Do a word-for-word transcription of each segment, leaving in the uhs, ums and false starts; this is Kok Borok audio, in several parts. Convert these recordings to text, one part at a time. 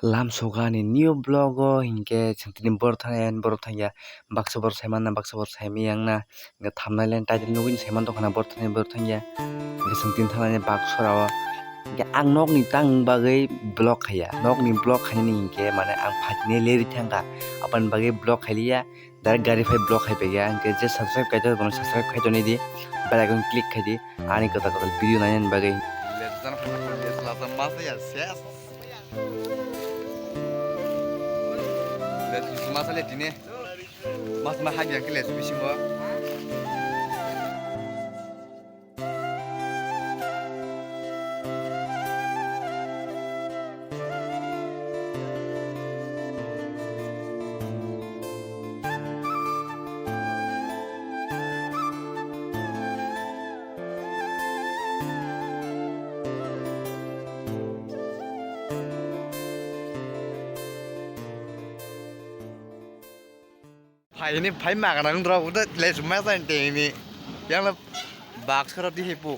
Lam sokha ni new vlog o hinkhe chwng tini bor thani, bor thangya, baksa bor sai manna, baksa bor sai maya wngna, hinkhe thumbnail and title nugwi sai man tongkha na bor thani, bor thangya, hinkhe chwng tini thani bak sora o, hinkhe ang nok ni tang bagwi vlog khaiya, nok ni vlog khainani hinkhe mane ang phaitini leri thangkha, aboni bagwi vlog khailiya. Direct gari phai vlog khai pegya, hinkhe je subscribe kaitor bono subscribe khai toni di, bell icon click khai di, ani kwtal kwtal video nainani bagwi. Let's jana phai let's laza masa ya ses. Let's masa le dine. Mas ma hagi yang ke let's bisingo. Phaini phai magana wng rok uda le chuma sa tengni. Yang le bak sara di hepu.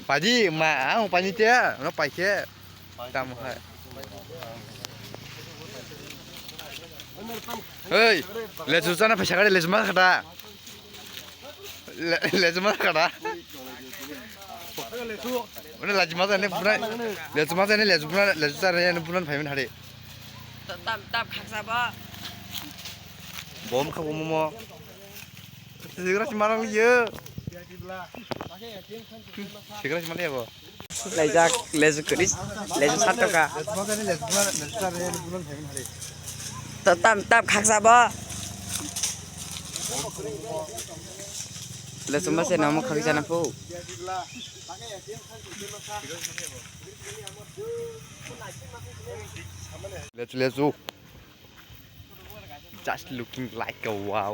Padi ma ang pani te no pai ke. Tam hai. Hei, le chu sana phaisa kare le chuma khata. Le, le chuma kada. Udah laju masa ini bulan. Laju masa ini laju bulan, laju cara ini bulan payment hari. Tam tam khaksa ba. Bom kha bom mo. Sigra si marang liye. Sigra si marang liye bo. Laijak, leju kwrwi, leju sat taka. To tam, tam khaksa bo. Leju mase namo khaksa na phu. Leju, leju. Just looking like a wow.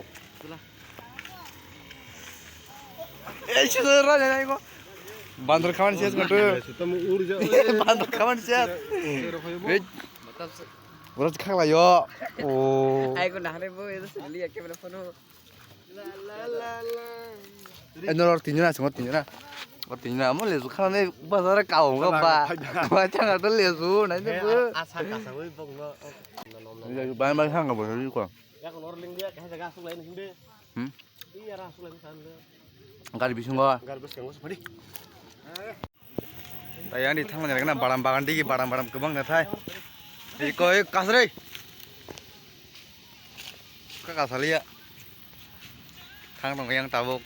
Ei, sudara, jangan kok. Bandar kawan sias ngetu. Bandar kawan sias. Ei. Berat khak lah yo. Oh. Ai ko nahre bo, itu sendiri ya, kamera phone. Eh, norok tinjona, sengor tinjona. Bor tinjona, amo lesu khana ne bazar ka ong ba. Ba changa to lesu, nai ne bo. Asa kasa wi bok no. Bang bang hang bo ri ko. Ya ko nor ling dia, kahe jaga asuk lain hinde. Hmm? Iya ra asuk lain san. Gari bisingo. Gari bisingo padi. Tei ani thangmani rwgena badam bagan digi badam badam kwbang nathai. Iko iko kasrwi. Kaka saliya. Thang tong yang tabuk.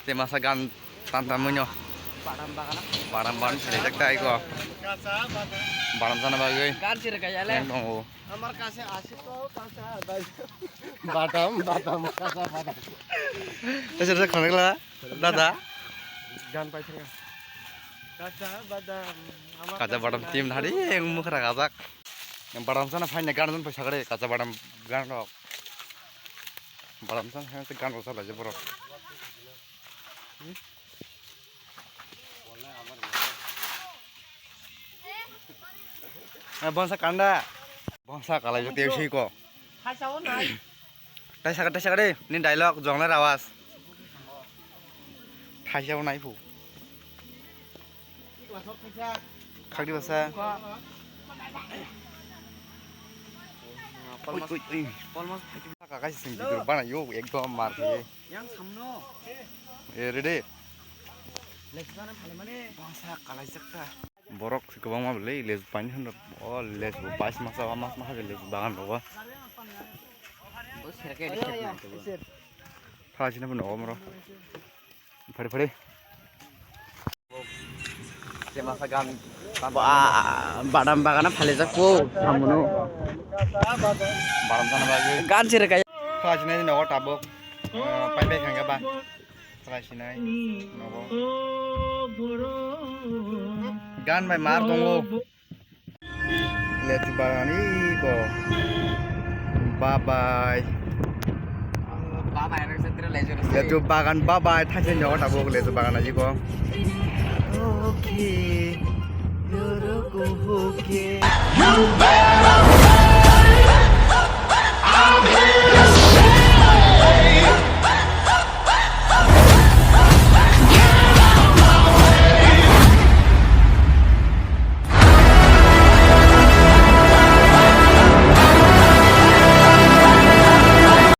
Te masa gan tan tan munyo. Badam bagan. Badam bagan sini jak tai ko. Badam sana bagwi. Gan sir kaya le. Yang tong o. Amar kase asik to kasa badam badam kasa badam. Ese ese khonekla. Dada. Gan paithaka. Kacha badam. Kacha badam team hari yang mukhra kajak. Yang badam sana phaina gan san paisa kare kacha badam gan rok. Badam sana phaina gan rok sala je borok. Eh, bonsa kanda. Bonsa kalai jotio siko. Hai sao nai. Taisa ka, taisa ka de, ni dialogue, jongler awas. Thaisa bo nai phu. Khakdi basa. Oi, oi, oi. Kaka sing bidur bana yo, ekdom mar khe. Yang samno. Eh, ready? Basa kalai jak ta. Borok kwbangma bwlwi lesu paini hwnrok o lesu bais masa o mas masa lesu bagan rogo. Bo serke de serke na to. Tha sina bo nogo moro. Phari phari. Te masa gan ba badam bagana phalejak ko samuno. Badam sana bagwi. Gan serke. Tha sina nogo tabuk. Pai pai khangga ba. Try sinai, nogo. Gan bai mar tongo. Lechu bagan iko. Bye bye. Bye bye, rang sentro lechu. Lechu bagan bye bye, thaise nogo tabuk lechu bagan aji ko. Okay. Yoroko hoke.